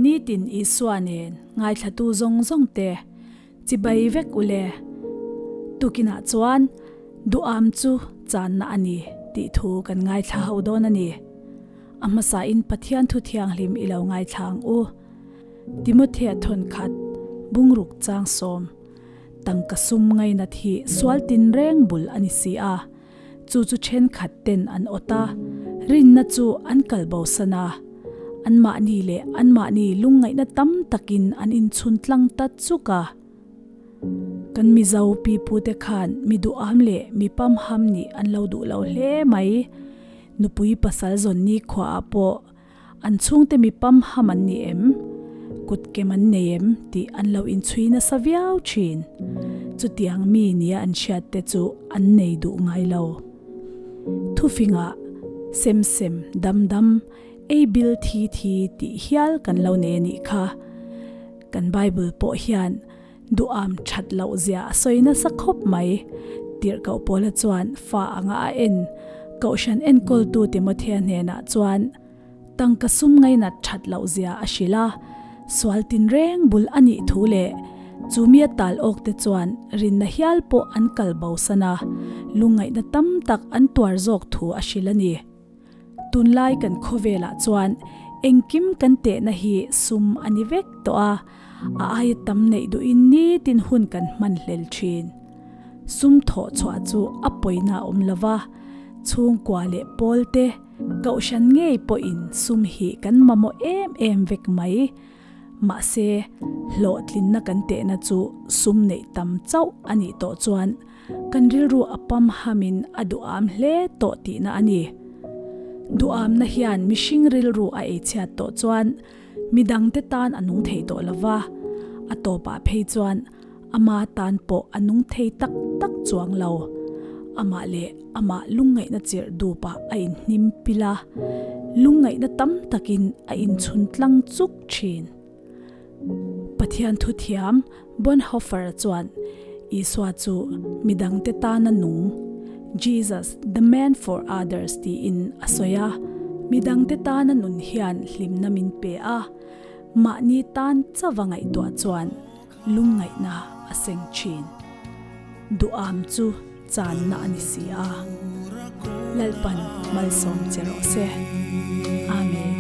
Nitin Isua nen ngaithlatu zawng zawng te chibai vek u le. Tukinah chuan duham chu channa a ni tih thu kan ngaithla ho dawn a ni. A hmasain Pathian thu thianghlim i lo ngaithla ang u. Timothea thawnkhat bungruk chang sawm tangka sum ngainat hi sual tinreng bul a ni si a. Chu chu thenkhat ten an awt a, rinna chu an kal bosan a. Anmahni leh anmahni lungngaihna tam takin an inchhun tlang ta chuk a. Kan Mizo pipute khan mi duham leh mi pamham nih an lo duh lo hle mai. Nupui pasal zawn nikhuaah pawh An chhungte mi pamham an ni em? Kutkem an nei em? tih an lo inchhui nasa viau thin. Chutiang mi nia an hriat te chu an nei duh ngai lo. Thufingah, Sem sem, dam dam, ei bil thi thi tih hial kan lo nei a nih kha. Kan Bible pawh hian duham that loh zia a sawi nasa khawp mai. Tirhkoh Paula chuan fa anga a en Kohhran enkawltu Timothea hnenah chuan tangka sum ngainat that loh zia a hrilh a, sual tinreng bul a nih thu leh chu mia tal awk te chuan rinna hial pawh an kal bosan a, lungngaihna tam tak an tuar zawk thu a hrilh a ni. Tunlai kan khawvelah chuan engkim kan tehna hi sum a ni vek tawh a, a aia tam neih duhin nitin hun kan hman hlel thin. Sum thawh chhuah chu a pawina a awm lo va, chhungkua leh pawl te, kohhran ngei pawhin sum hi kan mamawh em em vek mai. Mahse, hlawhtlinna kan tehna chu sum neih tam chauh a nih tawh chuan Kan rilru a pam hamin a duham hle tawh tihna a ni. Duhamna hian mihring rilru a eichhiat tawh chuan midangte tan a nung thei tawh lo va, a tawpah phei chuan ama tan pawh a nung thei tak tak chuang lo. Amah leh amah lungngaihna chirh dupah a inhnim pil a, lungngaihna tam takin a inchhun tlang chuk thin. Pathian thuthiam Bonhoeffer-a chuan Isua chu midangte tana nung, Jesus, the man for others tiin a sawi a. Midangte tana nun hian hlimna min pe a, mahni tan chauva ngaihtuah chuan lungngaihna a seng thin. Duham chu channa a ni si a. Lalpan malsawm che rawh se. Amen.